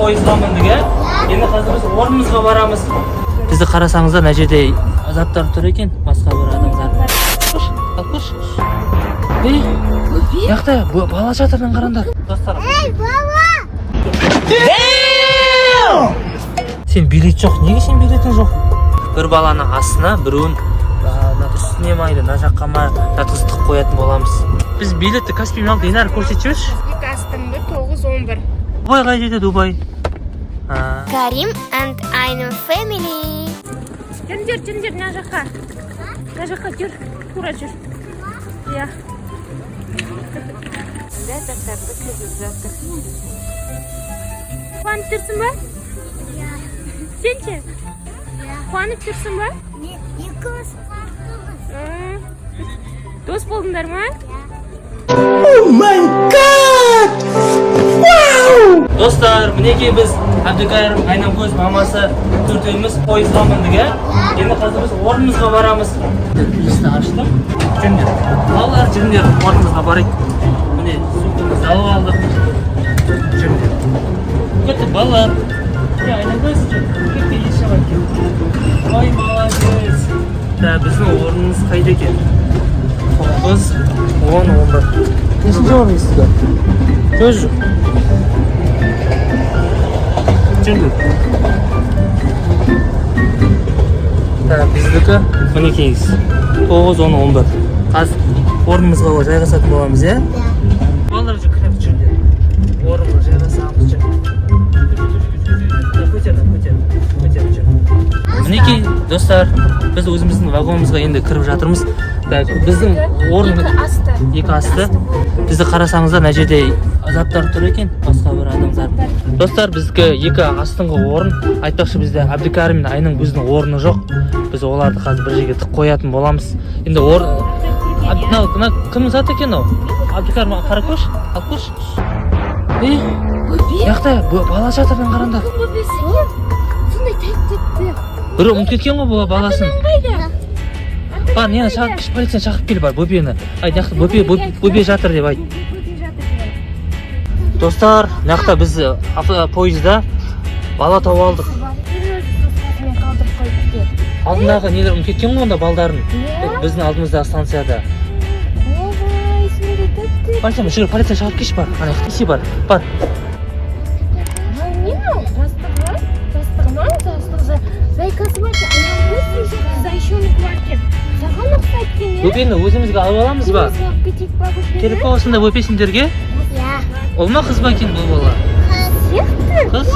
Пойызға міндік, иә. Енді қазір біз орнымызға барамыз. Бізді қарасаңыздар, мына жерде заттар тұр екен, басқа бір адамдар. Қош, алып көрші. Ей, мына жақта бала жатыр, мына қараңдар. Достар. Ей, бала! Сен билет жоқ. Неге сен билетің жоқ? Бір баланы астына, біреуін мына үстіне ма или мына жаққа ма жатқызып қоятын боламыз. Біз билетті Каспиймен алдық. Динара, көрсетіп жіберші. Екі астыңғы 9, 11. Дубай қай жерде, Дубай? А, Карим and Айнам Family. Жүріңдер, жүріңдер, мына жаққа. Мына жаққа жүр, тура жүр. Иә. Заттарды кіргізіп жатыр. Қуанып тұрсың ба? Сен ше? Қуанып тұрсың ба? Екеуміз қуанып. Дос болдыңдар ма? Достар, мінекей біз Әбдікәрім, Айнамкөз, мамасы төртеуміз пойызға міндік, иә. Енді қазір біз орнымызға барамыз. Есікті аштым. Жүріңдер. Балалар, жүріңдер, орнымызға барайық. Міне, сумкамызды алып алдық. Жүріңдер. Кеттік, балалар. Міне, Айнамкөз, жүр. Кеттік, еш жаққа кет. Ой, молодец. Да, біздің орнымыз қайда екен? 9, 10, 11. Нешінші орын сізде? Сөз жоқ. Жүріңдер. Так, біздікі мінекейіз. 9, 10, 11. Қазір орнымызға жайғасатын боламыз, иә? Балалар, жүр, кіреміз, жүріңдер. Орынға жайғасамыз, жүр. Көтер, көтер, көтер, жүр. Мінекей, достар, біз өзіміздің вагонымызға енді кіріп жатырмыз. Так, біздің орын Екі асты. Екі асты. Бізді қарасаңыздар, мына жерде заттар тұр екен, басқа бір адамдар. Достар, біздікі екі астыңғы орын. Айтпақшы, бізде Әбдікәрім мен Айнамкөздің орны жоқ. Біз оларды қазір бір жерге тығып қоятын боламыз. Енді орын мынау, мына кімнің заты екен мынау? Әбдікәрім, қарап көрші, алып көрші. Ей, мына жақта бала жатыр, мына қараңдар. Сондай тәтті. Біреу ұмытып кеткен ғой бұл баласын. Қайда? Бар, нені шақыр, полицияны шақырып кел, бар, бөпені. Айт, мына жақта бөпе, бөпе жатыр деп айт. Бөпе жатыр деп айт. Достар, мына жақта біз пойызда бала тауып алдық. Мен қалдырып қойыпты. Алдындағы нелер ұмытып кеткен ғой онда балдарын. Иә. Біздің алдымыздағы станцияда. Ойбай, сондай тәтті. Полиция, жүгір, полиция шақырып келші, бар. Ана жақта несі бар? Бар. Мынау не мынау? Жастығы? Жастығы ма? Жастығы зайкасы бар екен. Анау зайчонок бар екен. Саған ұқсайды екен, иә? Бөпені өзімізге алып аламыз ба? Өзімізге алып кетейік па бөпені? Керек па осындай бөпе сендерге? Иә. Ұл ма, қыз ба екен бұл бала? Сияқты. Қыз?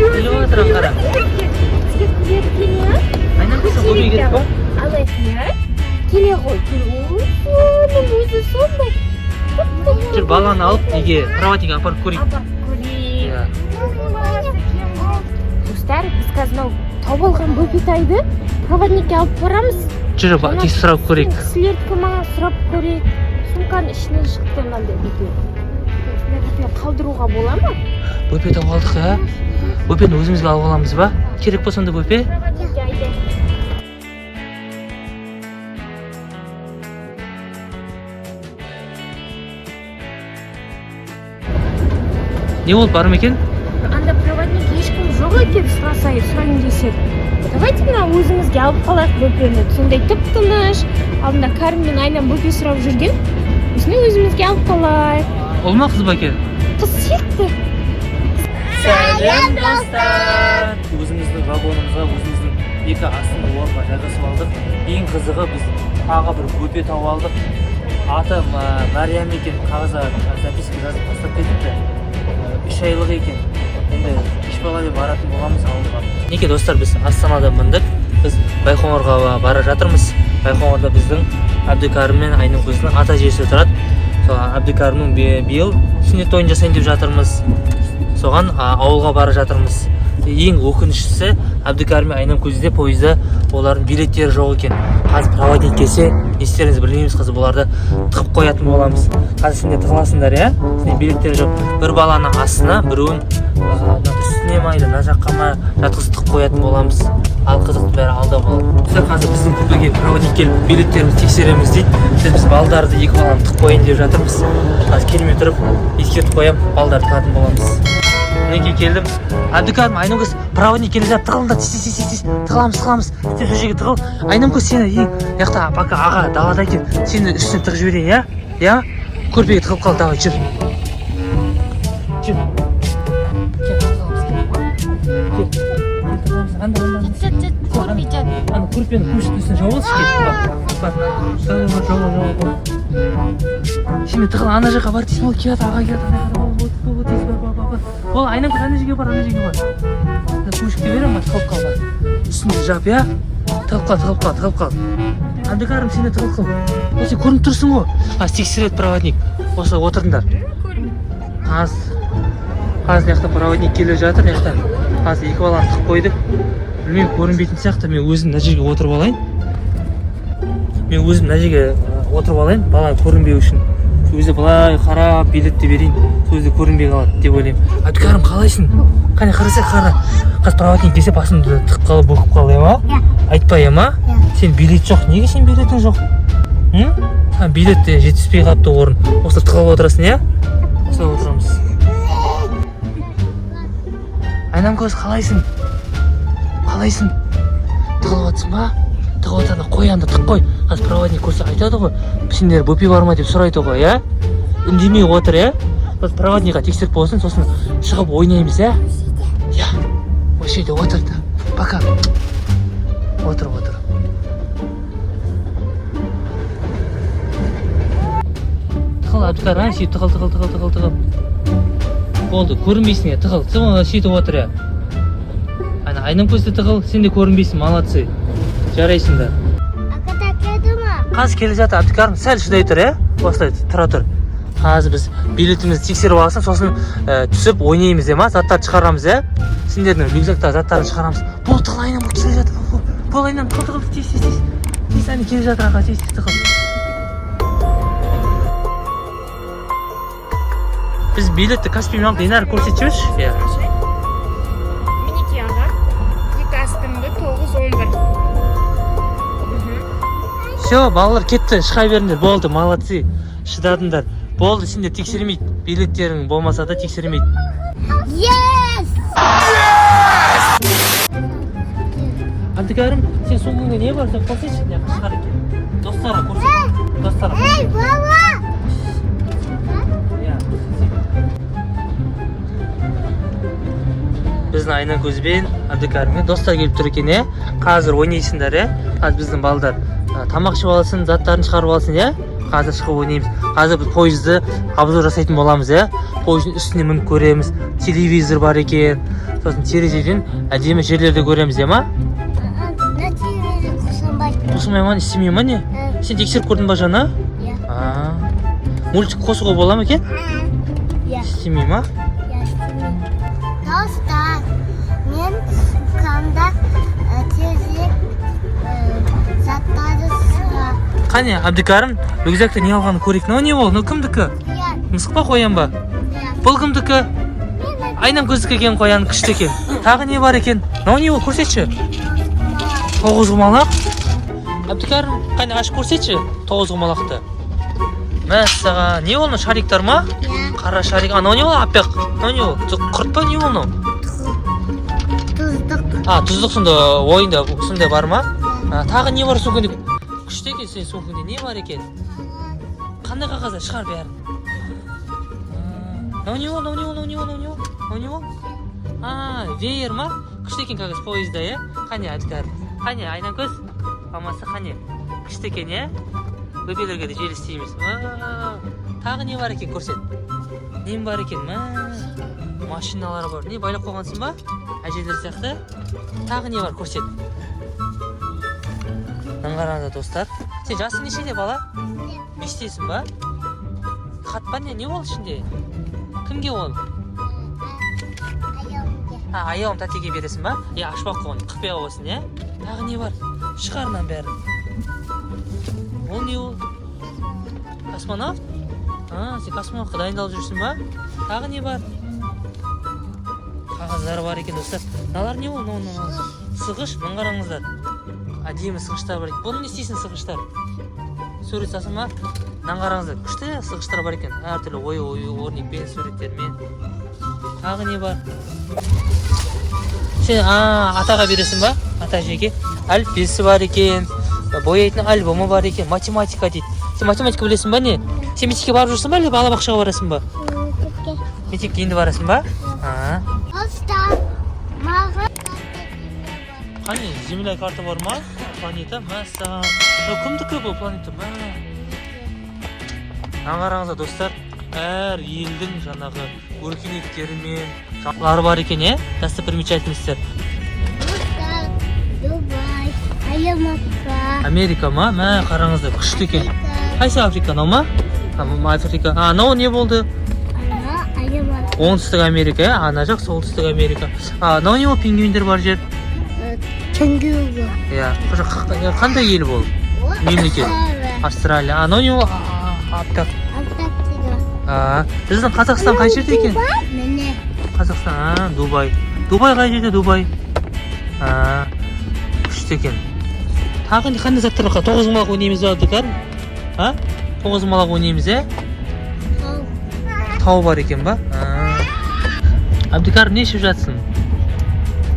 Күліп жатыр, қара. Бізге күледі екен, иә? Айнамкөз, сен бөпе керек па? Алайық, иә? Келе ғой, келе. Ой, соның өзі сондай. Жүр, баланы алып, неге, проводникке апарып көрейік. Апарып көрейік. Иә. Достар, біз қазір мынау тауып алған бөпетайды проводникке алып барамыз. Жүр, тез сұрап көрейік. Кісілердікі ма, сұрап көрейік. Сумканың ішінен шықты мынандай бөпе. Мына бөпе қалдыруға бола ма? Бөпе тауып алдық, ә? Бөпені өзімізге алып аламыз ба? Керек па сонда бөпе? Проводникке айтайық. Не болды, бар ма екен? Анда проводник ешкім жоқ екен, сұраса, сұрайын десек. Давайте мына өзімізге алып қалайық бөпені. Сондай тып тыныш. Алдында Кәрім мен Айнам бөпе сұрап жүрген. Осыны өзімізге алып қалайық. Ұл ма, қыз ба екен? Қыз сияқты. Сәлем, достар! Өзіміздің вагонымызға, өзіміздің екі астыңғы орынға жайғасып алдық. Ең қызығы, біз тағы бір бөпе тауып алдық. Аты Мариям екен, қағазға записка жазып тастап кетіпті. 3 айлық екен. Енді үш баламен баратын боламыз ауылға. Мінекей, достар, біз Астанада міндік. Біз Байқоңырға бара жатырмыз. Байқоңырда біздің Әбдікәрім мен Айнамкөздің ата әжесі тұрады. Сол Әбдікәрімнің биыл сүннет тойын жасайын деп жатырмыз. Соған ауылға бара жатырмыз. Ең өкініштісі, Әбдікәрім мен Айнамкөзде пойызда олардың билеттері жоқ екен. Қазір проводник келсе, не істеріңізді білмейміз, қазір бұларды тығып қоятын боламыз. Қазір сендер тығыласыңдар, иә? Сендер билеттері жоқ. Бір баланы астына, біреуін мына үстіне ма или мына жаққа ма жатқызып тығып қоятын боламыз. Ал қызықтың бәрі алда болады. Достар, қазір біздің купеге проводник келіп билеттерімізді тексереміз дейді. Біз балдарды, екі баланы тығып қояйын деп жатырмыз. Қазір келмей тұрып ескертіп қоямын, балдарды тығатын боламыз. Мінекей, келдім. Әбдікәрім, Айнамкөз, проводник келе жатыр, тығылыңдар, тез, тез, тез, тез, тығыламыз, тығыламыз. Сен сол жерге тығыл. Айнамкөз, сені ең жақта, пока аға далада екен, сені үстіне тығып жіберейін, иә? Иә, көрпеге тығылып қал, давай, жүр, жүр, кел, тығыламыз, кел, кел, кел, тығыламыз. Анда, анда, анда. Көрмейді. Ана көрпені көшеттің үстіне жауып алшы, кел, бар, бар, бар, бар, жауып ал, жауып ал. Сен тығыл, ана жаққа бар, тез бол, келеді, аға келеді, ана жаққа бар, бол, бол, тез бар, бар, бар, бар. Бол, Айнамкөз, ана жерге бар, ана жерге бар. Көшікке беремін, бар, тығылып қал, бар. Үстіңді жап, иә? Тығылып қал, тығылып қал, тығылып қал. Әбдікәрім, сен де тығылып қал. Ол, сен көрініп тұрсың ғой. А, тексереді проводник. Осылай отырыңдар. Қазір мына жақта проводник келе жатыр, мына жақта. Қазір екі баланы тығып қойдық. Білмеймін, көрінбейтін сияқты. Мен өзім мына жерге отырып алайын. Мен өзім мына жерге отырып алайын, бала көрінбеу үшін. Сол кезде былай қарап билетті берейін. Сол кезде көрінбей қалады деп ойлаймын. Әбдікәрім, қалайсың? Қане, қарасай, қара. Қазір проводник келсе, басымды тығып қалып, өкіп қалай ма? Иә. Айтпай ма? Иә. Сен билет жоқ. Неге сен билетің жоқ? М? Саған билет те жетіспей қалыпты орын. Осылай тығылып отырасың, иә? Осылай отырамыз. Айнамкөз, қалайсың? Қалайсың? Тығылып жатсың ба? Тығылып жатсаң, қоянды тық қой. Қазір проводник көрсе, айтады ғой. Сендер бөпе бар ма деп сұрайды ғой, иә? Үндемей отыр, иә? Біз проводникқа тексеріп болсын, сосын шығып ойнаймыз, иә? Иә. Осы жерде отыр да. Пока. Отыр, отыр. Тығыл, Әбдікәрім, а, сөйтіп тығыл, тығыл, тығыл, тығыл, тығыл. Болды, көрінбейсің, иә, тығыл. Сен оны сөйтіп отыр, иә. Ана Айнамкөз де тығыл, сен де көрінбейсің, молодцы. Жарайсыңдар. Аға келді ма? Қазір келе жатыр, Әбдікәрім, сәл шыдай тұр, иә? Осылай тұра тұр. Қазір біз билетімізді тексеріп алсын, сосын түсіп ойнаймыз, иә ма? Заттарды шығарамыз, иә? Сендердің рюкзактағы заттарын шығарамыз. Бол, тығыл, Айнам, келе жатыр. Бол, бол, бол, Айнам, тығыл, тығыл, тез, тез, тез. Тез, әне келе жатыр аға, тез, тез, тығыл. Біз билетті Каспиймен алдық, Динара, көрсетіп жіберші. Иә. Мінекей, аға, екі астыңғы 9:11. Все, балалар кетті, шыға беріңдер, болды, молодцы, шыдадыңдар. Болды, сендер тексермейді, билеттерің болмаса да тексермейді. Yes! Әбдікәрім, сен сумкаңда не бар, сен көрсетші, мына жаққа шығар екен. Достарға көрсет, достарға. Ей, бала! Иә, көрсетсей. Біздің Айнакөзбен, Әбдікәріммен достар келіп тұр екен, иә? Қазір ойнайсыңдар, иә? Қазір біздің балдар тамақ ішіп алсын, заттарын шығарып алсын, иә? Қазір шығып ойнаймыз. Қазір біз пойызды обзор жасайтын боламыз, иә? Пойыздың үстіне мініп көреміз, телевизор бар екен. Сосын терезеден әдемі жерлерді көреміз, иә ма? На телевизор қосылмайды. Қосылмай ма, істемей ма, не? Сен тексеріп көрдің ба жаңа? Иә. А, мультик қосуға бола ма екен? Иә. Істемей ма? Иә, істемейді. Достар, мен сумкамда тезірек заттарды сыға. Қане, Әбдікәрім, рюкзакта не алғанын көрейік. Мынау не ол? Мынау кімдікі? Иә. Мысық па, қоян ба? Иә. Бұл кімдікі? Мен. Айнамкөздікі екен қоян, күшті екен. Тағы не бар екен? Мынау не ол, көрсетші. Тоғызқұмалақ. Әбдікәрім, қане, ашып көрсетші тоғызқұмалақты. Мәссаған, не ол, мынау шариктар ма? Иә. Қара шарик. Анау не ол, аппақ? Мынау не ол? Құрт па, не ол мынау? Тұздық. А, тұздық. Сонда ойында сондай бар ма? А, тағы не бар сумкаңда? Күшті екен, сенің сумкаңда не бар екен? Қандай қағаздар? Шығар бәрін. А, мынау не ол, мынау не ол, мынау не ол, мынау не ол, мынау не ол? А, веер ма? Күшті екен, как раз пойызда, иә? Қане, Әбдікәрім, қане, Айнамкөз, мамасы, қане, күшті екен, иә? Бөпелерге де жел істейміз. Уа, тағы не бар екен, көрсет. Нем бар екен? Мә, машиналар бар. Не, байлап қойғансың ба, әжелер сияқты? Тағы не бар, көрсет. Мынаны қараңыздар, достар. Сен жасың нешеде, бала? 5-тесің ба? Хат па, не? Не ол ішінде? Кімге ол? Аяуымге. А, Аяулым тәтеге бересің ба? Иә, ашпа ақ қой оны, құпия болсын, иә? Тағы не бар? Шығар мынаның бәрін. Ол не ол? Космонавт? А, сен космонавтқа дайындалып жүрсің ба? Тағы не бар? Қағаздар бар екен, достар. Мыналар не ол? Мынау, мынау сығыш. Мына қараңыздар, әдемі сығыштар бар екен. Бұны не істейсің, сығыштар? Сурет салсың ба? Мынаны қараңыздар, күшті сығыштар бар екен, әртүрлі ою ою өрнекпен, суреттермен. Тағы не бар? Сен атаға бересің ба? Ата әжеге. Әліппесі бар екен, бояйтын альбомы бар екен, математика дейді. Сен математика білесің ба, не? Сен мектепке барып жүрсің ба, әлде балабақшаға барасың ба? Мектепке. Мектепке енді барасың ба? А. Достар, маған Қане, земля карта бар ма? Планета, мәссаған. Мынау кімдікі бұл планета? Мә. Мына қараңыздар, достар, әр елдің жаңағы өркениеттері мен жақтары бар екен, иә? Достопримечательностьтер. Достар, Дубай, Америка. Америка ма? Мә, қараңыздар, күшті екен. Африка. Қайсы Африка, анау ма? Африка. А, анау не болды? Ана, Америка. Оңтүстік Америка, иә? Ана жақ солтүстік Америка. А, анау не ол, пингвиндер бар жер? Кенгуру. Иә, қандай ел бұл? Мемлекет. Австралия. Анау не ол? Аппақ. Антарктида. А, біздің Қазақстан қай жерде екен? Міне. Қазақстан, а, Дубай. Дубай қай жерде, Дубай? А, күшті екен. Тағы қандай заттар бар? Тоғызқұмалақ ойнаймыз ба, Абдыкәрім? А? Тоғызқұмалақ ойнаймыз, иә? Тау. Тау бар екен ба? А. Абдыкәрім, не ішіп жатсың?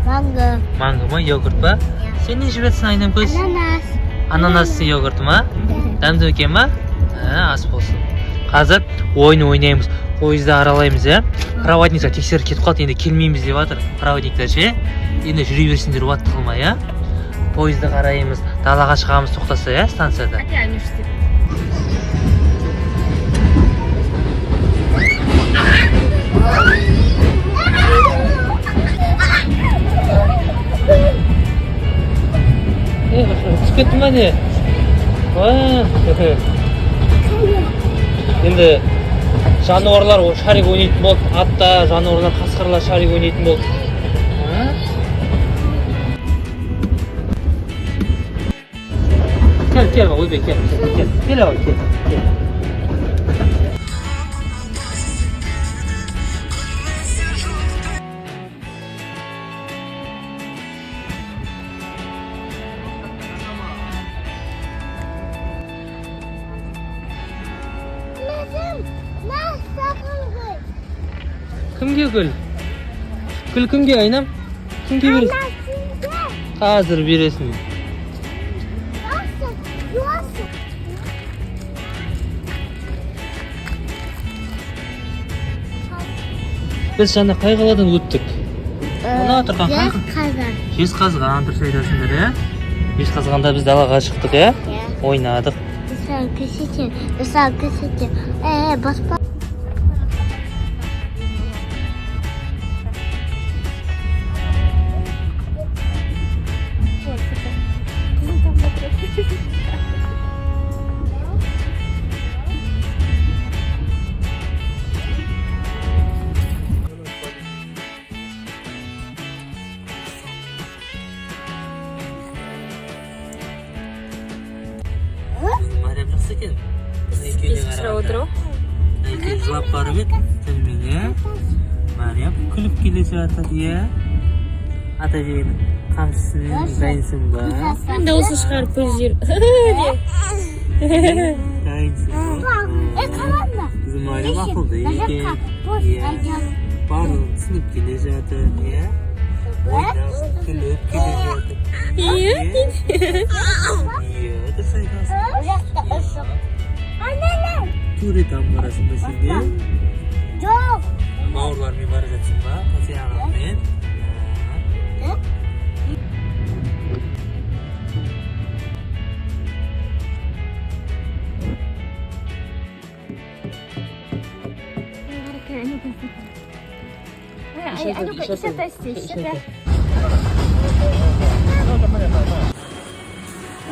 Манго. Манго ма, йогурт па? Иә. Сен не ішіп жатсың, Айнамкөз? Ананас. Ананас йогурты ма? Дәмді екен ма? А, ас болсын. Қазір ойын ойнаймыз. Пойызды аралаймыз, иә? Проводниктер тексеріп кетіп қалды, енді келмейміз деп жатыр. Проводниктер ше? Енді жүре берсеңдер болады тығылмай, иә? Пойызды қараймыз, далаға шығамыз тоқтаса, иә, станцияда. Әке, Анюш деп. Е, түсіп кетті ма не? Уа, енді жануарлар о шарик ойнайтын болды. Атта жануарлар, қасқырлар шарик ойнайтын болды. А? Кел, кел, ойбай, кел, кел, кел, кел, ау, кел, кел. Өзім, мә, саған гүл. Кімге гүл? Гүл кімге, Айнам? Кімге бересің? Ана, сенге. Қазір бересің. Осы, осы. Біз жаңа қай қаладан өттік? Мына тұрған қай Жезқазған. Жезқазған, дұрыс айтасыңдар, иә? Жезқазғанда біз далаға шықтық, иә? Иә. Ойнадық. Саған көрсетемін, саған көрсетемін. Е, баспа. Мариям жақсы екен. Есік сұрап отыр ғой. Екеуі жылап барып еді төмен, иә? Мариям күліп келе жатыр, иә? Ата әженің қамшысымен дайынсың ба? Дауысын шығарып көз жер. Дайынсың ба? Е, қараңдар. Біздің Мариям ақылды екен. Иә. Барлығын түсініп келе жатыр, иә? Ойнап, күліп келе жатыр. Иә. Иә, дұрыс айтасың. Ол жақта ұшық. Ананас. Туретан барасың ба сен де? Жоқ. Бауырлармен бара жатсың ба? Тәте ағаңмен? Э? Анюка, еще істе, еще.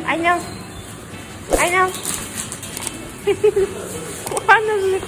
Айнал. Айнал. Қуанып жүр.